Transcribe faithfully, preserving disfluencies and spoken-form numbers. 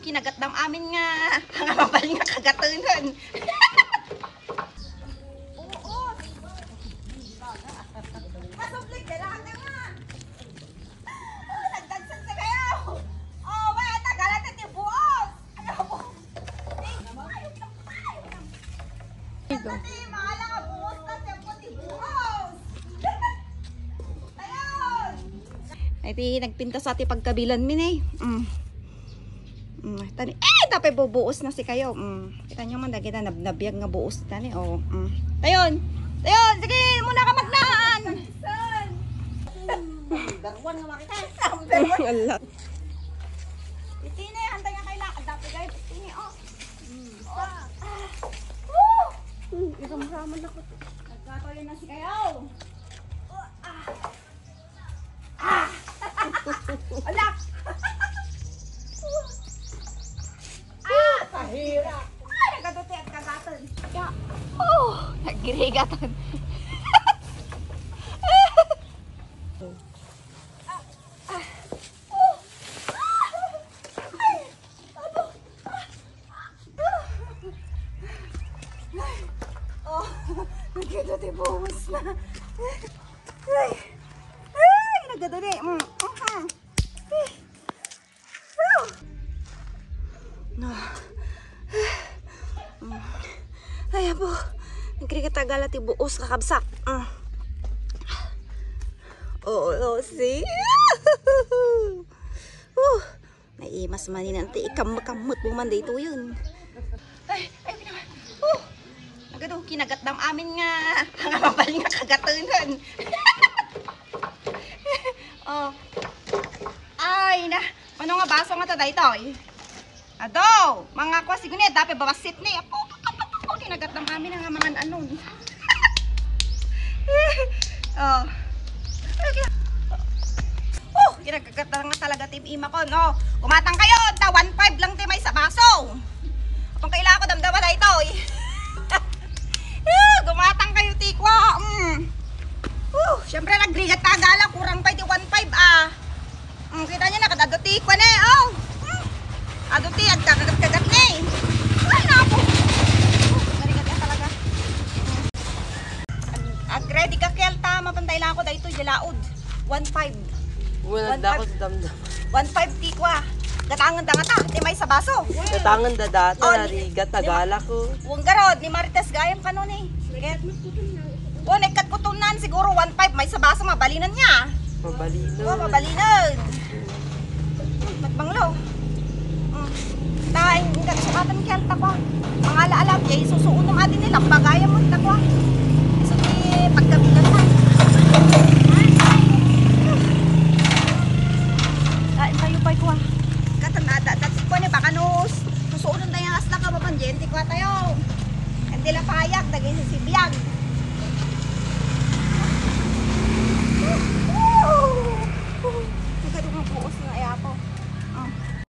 Kinagatdam amin nga, nga mabal nga kagatenan. Oo. Masublit, dala ka nga. Oh, nagdagsan sa kayo. Oh, wala, tagalan na ti buos. Ano po? Eh, ayok na, ayok na. Ito ti, mahala nga buos na, siya po ti buos. Ayun. Ay, ti, nagpintas ti pagkabilan mi, eh. Mm. Mm, tani, eh, tapay bubuos na si kayo. Mm. Kita nyo man, dagita nab-, nabiag nga buos, tani, oh. Mm. Tayon! Tayon! Sige, muna ka magnaan! Number one nga makita. Number one. Ala. Itini, hantay nga kay la-, dati kayo, itini, oh. Mm. Oh. Ah. Woo! Mm, iramraman ako. Nagkatayo na si kayo. Oh, ah. Ah! Ala! Ah! Kahira! Ay, nagaduti at kagatan. Ya. Oh, nagrigatan. Ah, ah. Oh. Ah! Ay! Abo! Ah! Ay! Oh, nagkita ti buhos na. Ay! Ay! Nagkita ni. Mm, mhm. Ay! Woo! No. Mm. Ay, abo. Nagkita gala ti buhos, kakabsat. Mm. Oo, si. Woo! Naimas manen ti ikamkamot mo man daytoyen. Ay, ay, pina-, oh! Nagadu, kinagatdam amin nga, nga mabal nga kagatenan. Oh. Ay, na, mano nga baso nga ta daytoy? Adu, mga kwa, siguni, dapat babasit ni. Apo, apo, apo, apo, kinagatdam amin nga mga anon. Oh. Oh, ginagagat na nga talaga ti ima ko, no? Gumatang kayo, ta one five lang ti maysa baso. Apong kaila ko damdama na ito, eh. Eh, gumatang kayo, tikwa. Mm. Oh, syempre, nagrigat ta gala, kurang pa iti one five, ah. Mm, kita niyo na, kadado ti kwan eh, oh. Mm. Ado ti, agkakagat-kagat ni. Ay, naku. Oh, narigat ka talaga. Ag-, ag-ready ka, Kel, ta mapantay lang ako daytoy, di laod. One five. Wala One da ako five. Sa damdam. One five ti kwa. Gatangan da nga ta, ti maysa baso. Gatangan da dati, Oh, ni, narigat, ni Ma-, nagala ko. Wang garod, ni Marites gayam kano ni. Ket, oh, nagkat kutunan siguro one five, maysa baso, mabalinan niya. Mabalinan. Oh, mabalinan. Magbanglo. Mm. Ta, ing-, ing-, sukatan kaya, ta kwa. Mangala-ala, kaya isusuunong atin nila, bagaya mo, ta kwa.